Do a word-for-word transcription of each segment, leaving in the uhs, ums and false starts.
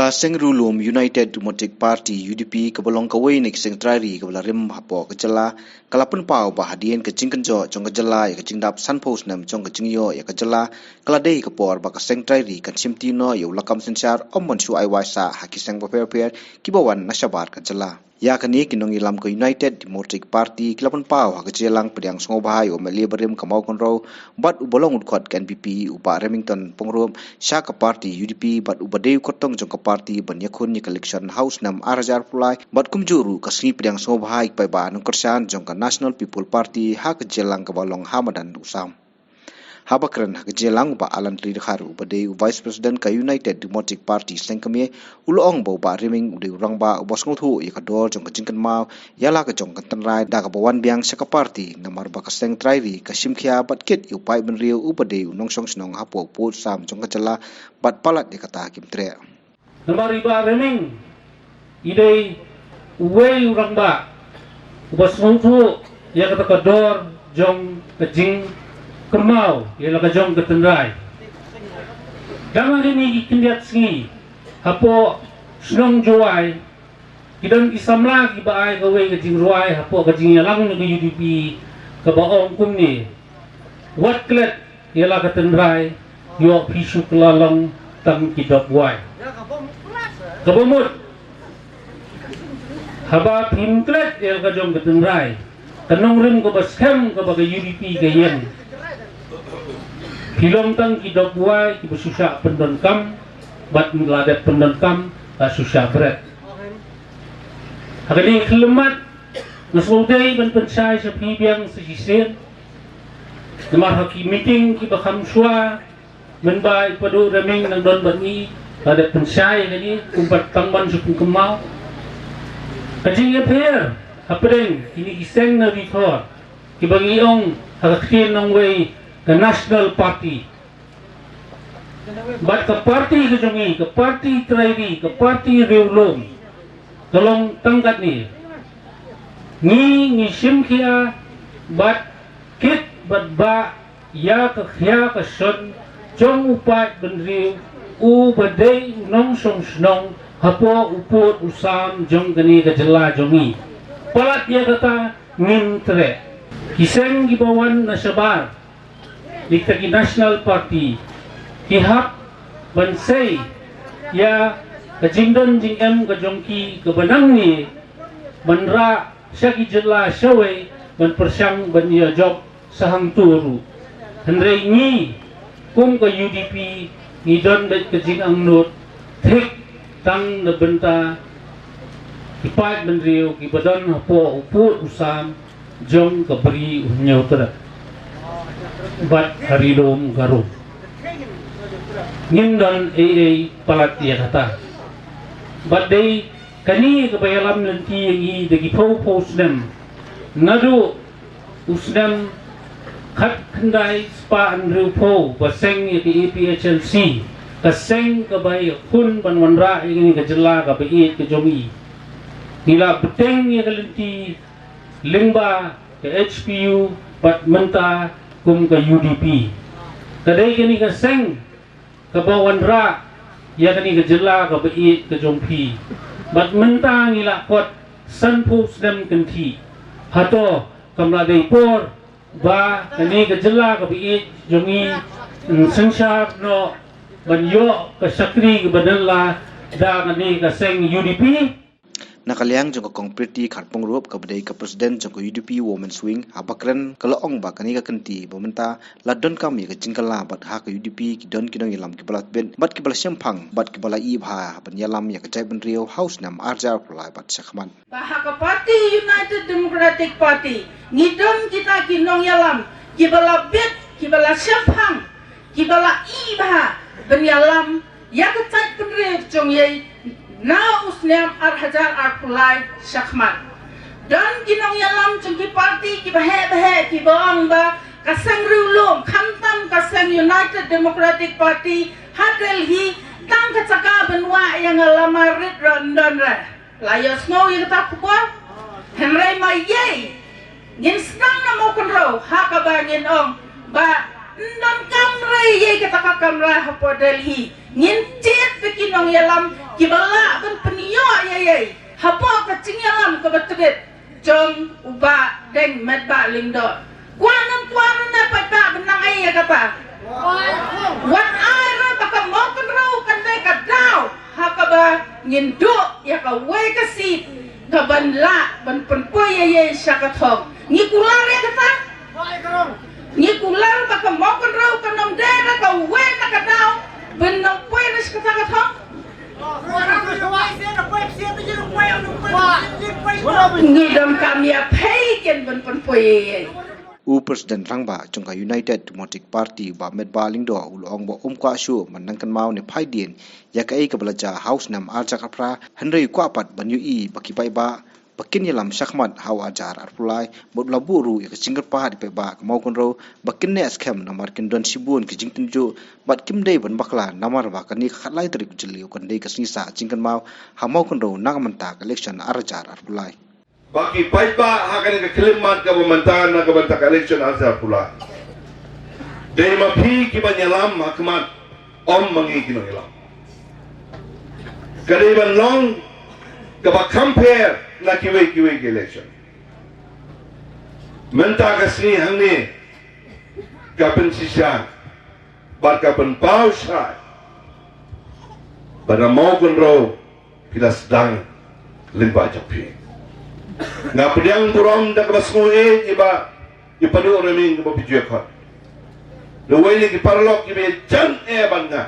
Ka seng riewlum United Democratic Party, U D P, kaba long kawei na ki seng trai ri kaba la rim hapoh ka jylla, ka la pynpaw ba hadien ka jingkynjoh jong ka jylla ïa ka jingdap sanphew snem jong ka jingïoh ïa ka jylla, ka la dei ka por ba ka seng trai ri kan shimti noh ïa u lakam synshar, ym ban shu ai wai sah ha ki seng bapher bapher kiba wan na shabar ka jylla. Ïa kane ki nongïalam ka United Democratic Party ki la pynpaw ha ka jingïalang pdiang sngewbha ïa u M L A barim ka Mawkynrew bad uba long u dkhot ka N P P u Bah Remington Pyngrope sha ka party U D P bad uba dei u kyrtong jong ka party ban ïakhun ïa ka election ha u snem ar hajar arphew lai bad kumjuh ruh ka sngi pdiang sngewbha ïa ki paidbah nongkyrshan jong ka National People Party ha ka jingïalang kaba long ha madan u Sam. Haba kren ha ka jingïalang u Bah Alan Trindkhar uba dei u Vice President ka United Democratic Party Sengkmie u la ong ba u Bah Reming u dei u rangbah uba sngewthuh ïa ka dor jong ka jingkynmaw ïa la ka jong ka tynrai da kaba wan biang sha ka party namar ba ka seng trai ri ka shim khia bad kit ïa u paidbynriew uba dei u nongshong shnong hapoh u pud u sam jong ka jylla bad palat ïa kata kim treh. Namar i Bah Reming i dei uwei u rangbah uba sngewthuh ïa kata ka dor jong ka jingkynmaw ïa la ka jong ka tynrai. Dang ha kine ki khyndiat sngi hapoh shnong Jowai ki don ki samla kiba ai kawei ka jingrwai hapoh ka jingïalang na ka U D P kaba ong kumne: Wat klet ïa la ka tynrai, ïoh phi shu kylla long tang ki dop wai. Kaba mut, haba phim klet ïa la ka jong ka tynrai, ka nongrim kaba skhem kaba ka U D P ka ïeng, phi long tang ki dop wai kiba shu shah pyndonkam bad la dep pyndonkam la shu shah bret. Ha kane ka khyllipmat nga sngewdei ban pynshai sha phi biang sa shisien. Namar ha ki meeting kiba kham shuwa mynba i Bah Reming nang don bad ngi, la dep pynshai ïa kane kumba tang ban shu pynkynmaw. Ka jingïapher hapdeng kine ki seng na Ri Thor kiba ngi ong ha ka ktien nongwei ka National Party bad ka party ka jong ngi, ka party trai ri, ka party riewlum, ka long tang katne: Ngi ngi shim khia bad kit bad bah ïa ka khia ka shon jong u paidbynriew uba dei u nongshong shnong hapoh u pud u sam jong kane ka jylla jong ngi. Palat ïa kata ngim treh. Ki seng kiba wan na shabar ïa kita ki National Party ki hap ban sei ïa ka jingdon jingem ka jong ki kaba nangne ban rah sha ki jylla shawei ban pyrshang ban ïa jop sha hangto ruh. Hynrei ngi kum ka U D P ngi don beit ka jingangnud thik tang na bynta ki paidbynriew kiba don hapoh u pud u sam jong ka Bri u Hynñiewtrep bad ha Ri Lum Garo. Ngim don ei ei palat ïa kata. Bad dei kane kaba ïalam lynti ïa ngi da ki phew phew snem. Naduh u snem khatkhyndai spah hynriewphew ba seng ïa ka A P H L C, ka seng kaba ïakhun ban wanrah ïa kane ka jylla kaba ïeit ka jong ngi. Ngi la bteng ïa ka lynti lyngba ka H P U bad mynta kum ka U D P. Ka dei kane ka seng kaba wanrah ïa kane ka jylla kaba ïeit ka jong phi. Bad mynta ngi la kot sanphew snem kynthih. Hato kam la dei por ba kane ka jylla kaba ïeit jong ngi, mm, synshar noh ban ïoh ka shakri kaba dang la da kane ka seng U D P? Na ka liang jong ka Kong Pretty Kharpong Rup kaba dei ka President jong ka U D P Women's Wing, haba kren ka la ong ba kane ka kynti ba mynta la donkam ïa ka jingkylla bad ha ka U D P ki don ki nongïalam kiba la tbit bad kiba la shemphang bad kiba la ïehnoh ban ïalam ïa ka jaitbynriew ha u snem ar hajar arphew lai bad shakhmat. Ba ha ka party United Democratic Party ngi don kita ki nongïalam kiba la bit, kiba la shemphang, kiba la ïehnoh ban ïalam ïa ka jaitbynriew jong ngi na u snem ar hajar arphew lai shakhmat. Don ki nongïalam jong ki party kiba heh ba heh kiba ong ba ka seng riewlum, khamtam ka seng United Democratic Party ha Delhi, tang ka jaka ban wah ïa nga lama rit ruh ym don re. La ïohsngew ïa kata ka khubor? Hynrei ma ïei ngin sdang na Mawkynrew ha kaba ngin ong ba ym don kamra ïa kata ka kamra hapoh Delhi. Ngin jied da ki nongïalam kiba lah ban pynïoh ïa ïa hapoh ka jingïalam kaba tbit jong u Bah Deng Metbah Lyngdoh. Kwah ngam kwah ruh na paidbah ban nang ai ïa kata. Wat ai ruh ba ka Mawkynrew kan dei ka daw ha kaba ngin duh ïa kawei ka seat kaban lah ban pynpoi ïa ïa sha ka thong. Ngi kular ïa kata. Ngi kular ba ka Mawkynrew kan ym dei ruh kawei na ka daw ban nang poi ruh sha kata ka thong. Ngi donkam ïa phi kin ban pynpoi ïa ïa. U President Rangbah jong ka United Democratic Party, Bah Metbah Lyngdoh, u la ong ba um kwah shuh ban nang kynmaw ne phai dien ïa kaei kaba la jia ha u snem ar hajar khatphra, hynrei u kwah pat ban ïohi ba ki paidbah ba kin ïalam shakhmat ha u ar hajar arphew lai, bad u la buh ruh ïa ka jingkyrpad ïa ki paidbah ka Mawkynrew ba kin neh skhem namar kin don shibun ki jingtynjuh bad kim dei ban bakla namar ba kane ka khatlai tarik u Jylliew kan dei ka sngi sah jingkynmaw ha Mawkynrew na ka bynta ka election ar hajar arphew lai. Ba ki paidbah ha kane ka khyllipmat kaba mynta na ka bynta ka election ar hajar arphew lai, dei ma phi kiba ïalam ha khmat, ym ma ngi ki nongïalam. Ka dei ban long kaba compare na kiwei kiwei ki election. Mynta ka sngi hangne ka pynshisha bad ka pynpaw shai ba na Mawkynrew phi la sdang lyngba jong phi. Nga pdiang burom da kaba sngewsih ïa i Bah, i Bah Duh Ryming kaba phi ju ïakhot. Da uwei na ki paralok kiba ïajan eh bad nga.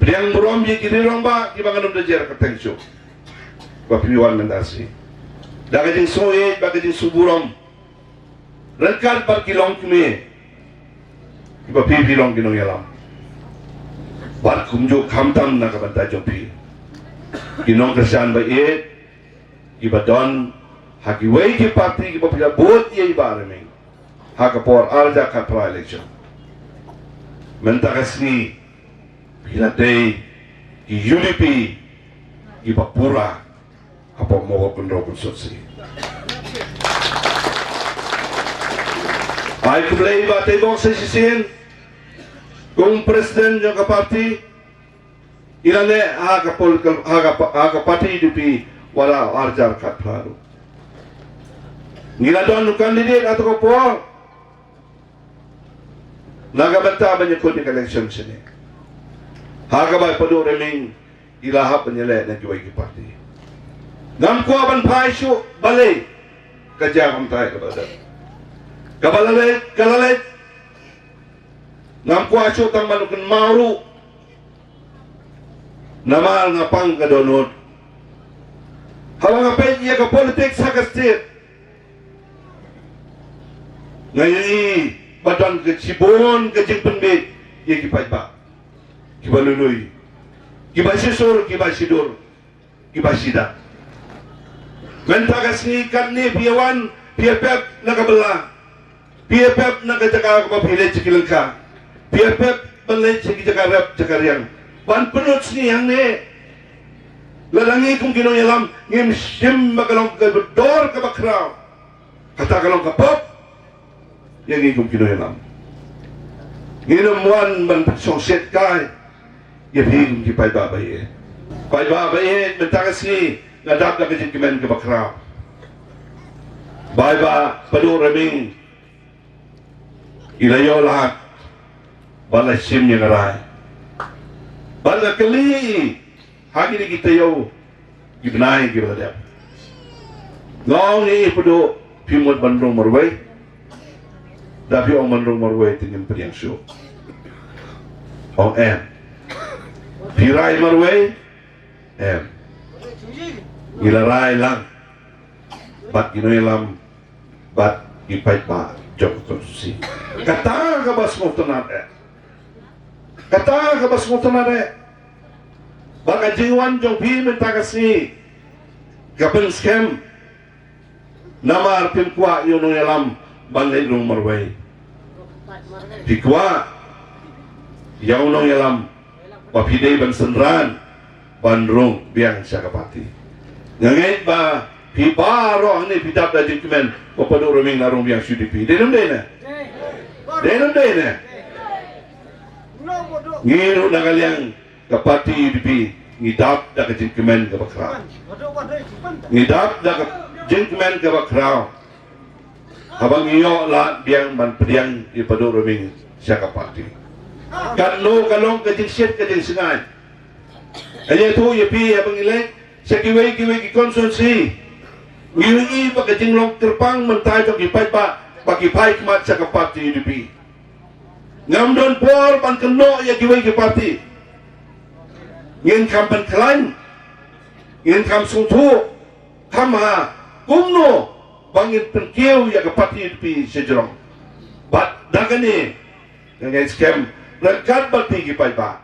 Pdiang burom ïa ki rangbah kiba ngan ym da jer kyrteng shuh, ba phi wan mynta sngi. Da ka jingsngewsih bad ka jingsngewburom ryngkat bad ki longkmie kiba phi phi long ki nongïalam. Bad kumjuh khamtam na ka bynta jong phi ki nongkyrshan ba ïeit kiba don ha kiwei ki party kiba phi la bud ïa i Bah Ryming ha ka por ar hajar khatphra election. Mynta ka sngi phi la dei ki U D P kiba pura hapoh Mawkynrew constituency. Ai khublei Bah Teiborse shisien kum president jong ka party, i la leh ha ka pol-, ha ka pa-, ha ka party U D P wat la ar hajar khatphra ruh. Ngi la don u candidate ha kato ka por na ka bynta ban ïakut ïa ka election shane, ha kaba i Bah Duh Ryming i la hap ban ïaleh na kiwei ki party. Ngam kwah ban phai shuh balei ka jia kumta, kaba dei kaba la leh, ka la leh. Ngam kwah shuh tang ban kynmaw ruh namar nga pang ka dohnud. Haba nga peit ïa ka politics ha ka state, nga ïohi ba don ka shibun ka jingpynbeit ïa ki paidbah kiba lui lui, kiba shisur, kiba shidur, kiba shida. Mynta ka sngi katne phi ïa wan, phi ïa pep na ka bylla, phi ïa pep na ka jaka kaba phi leit sha ki lyngkha, phi ïa pep ban leit sha ki jaka rep jaka riang ban pynlut sngi hangne. Lada ngi kum ki nongïalam ngim shim ba ka long kaba dor kaba khraw, kata ka long ka pop ïa ngi kum ki nongïalam. Ngin ym wan ban shong shet kai ïa phi kum ki paidbah ba ïeit. Paidbah ba ïeit, mynta ka sngi nga dap da ka jingkmen kaba khraw ba i Bah Paduh Ryming i la ïoh lad bad la shim ïa nga rai. Bad nga kylli i ha kine ki taïew ki bnai kiba la dep. Nga ong ïa i, Paduh, phi mut ban rung marwei? Da phi ong ban rung marwei te ngin pdiang shuh. Ong em. Phi rai marwei? Em. Ngi la rai lang bad ki nongïalam bad ki paidbah jong ka constituency. Kata kaba sngewtynnat eh. Kata kaba sngewtynnat eh. Ba ka jingwan jong phi mynta ka sngi ka pynskhem. Namar phim kwah ïa u nongïalam ban leit rung marwei. Phi kwah ïa u nongïalam ba phi dei ban synran ban rung biang sha ka party. Nga ngeit ba phi baroh hangne phi dap da jingkmen ba Paduh Ryming la rung biang sha U D P. Dei ne ym dei ne? Dei ne ym dei ne? Ngi ruh na ka liang ka party U D P Ngi dap da ka jingkmen kaba khraw. Ngi dap da ka jingkmen kaba khraw. Haba ngi ïoh lad biang ban pdiang ïa i Bah Duh Ryming sha ka party. Katno ka long ka jingshit ka jingsngaid. Ïathuh ïa phi haba ngi leit sha kiwei kiwei ki constituency, ngi ïohi ba ka jinglong kyrpang mynta jong ki paidbah ba ki phai khmat sha ka party U D P. Ngam don por ban kynnoh ïa kiwei ki party. Ngin kham pynkhlaiñ, ngin kham sngewthuh, kham ha kumno ba ngin pynkiew ïa ka party U D P sha jrong. Bad da kane ka ngi skhem ryngkat bad phi ki paidbah.